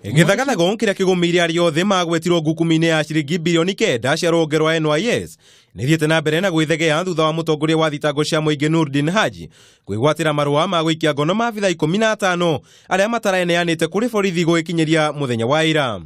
Gĩthagathago kĩrĩa kĩgũmĩire arĩa othe magwetirwo ngukumi-inĩ ya ciringi birioni 9 cia rũhonge rwa NYS nĩthiĩte na mbere na gwĩthegea thutha wa mũtongoria wa thitango cia mũingĩ Nurdin Haji kwĩgwatĩra marũa ma gũikia ngono maabitha 15 arĩa mataraeneanĩte kũrĩ borithi gũgĩkinyĩria mũthenya wa ira.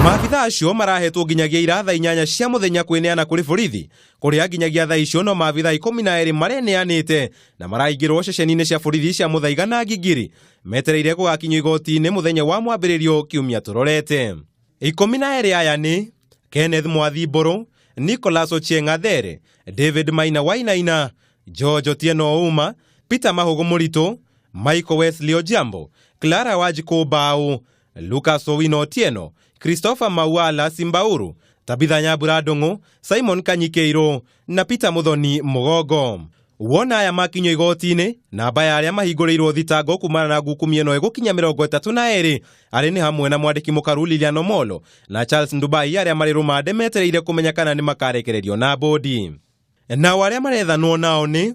Maabitha acio marahetwo nginyagia ira thaa 8 cia mũthenya kwĩneana kũrĩ borithi kũrĩa nginyagia thaa icio no maabitha 12 mareneanĩte na maraingĩrwo ceceni-inĩ cia borithi cia Muthaiga na Ngigiri metereire gũgakinyio igoti-inĩ mũthenya wa mwambĩrĩrio kiumia tũrorete. 12 aya nĩ Kenneth Mwathi Mbũrũ, Nicholas Ochieng Athere, David Maina Wainaina, George Otieno Ouma, Peter Mahũgũ Mũritũ, Michael Wesley Ojiambo, Clara Wanjikũ Mbaũ, Lucas Owino Otieno, Christopher Mauala Simbauru, Tabitha Nyambura Ndung'u, Simon Kanyikeirũ na Peter Muthoni Mũgongo. Wona aya makinyio igoti-inĩ, namba ya arĩa mahingũrĩirwo thitango kumana na ngukumi ĩno ĩgũkinya 32, arĩ nĩ hamwe na mwandĩki mũkaru Lilian Omolo na Charles Ndubai arĩa marĩ rũmande metereire kũmenya kana nĩ makarekererio na bodi. Nao arĩa marethanwo nao nĩ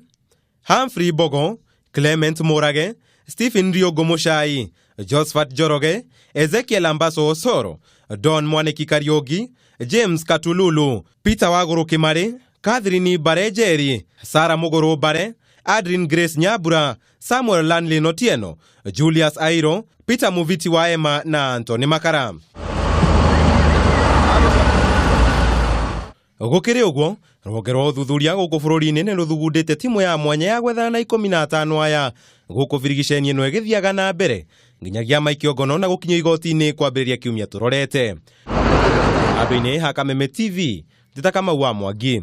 Humphrey Mbogo, Clement Murage, Stephen Riũngũ Mũcai, Josephat Njoroge, Ezekiel Ambaso Osoro, Don Mwaniki Kariũki, James Katululu, Peter Wagũrũ Kĩmarĩ, Catherine Mbare Njeri, Sarah Mũgũrũ Mbare, Adrin Grace Nyambura, Samuel Lanlin Otieno, Julius Airo, Peter Muviti wa Emma na Anthony Makara. Gũkĩrĩ ũguo, rũhonge rwa ũthuthuria gũkũ bũrũri-inĩ nĩ rũthugundĩte timu ya mwanya ya gwethana na 15 aya gũkũ birigiceni ĩno ĩgĩthiaga na mbere nginyagia maikio ngono na gũkinyio igoti-inĩ kwambĩrĩria kiumia tũrorete. Andũ-inĩ ha Kameme TV, Ndĩta Kamau wa Mwangi.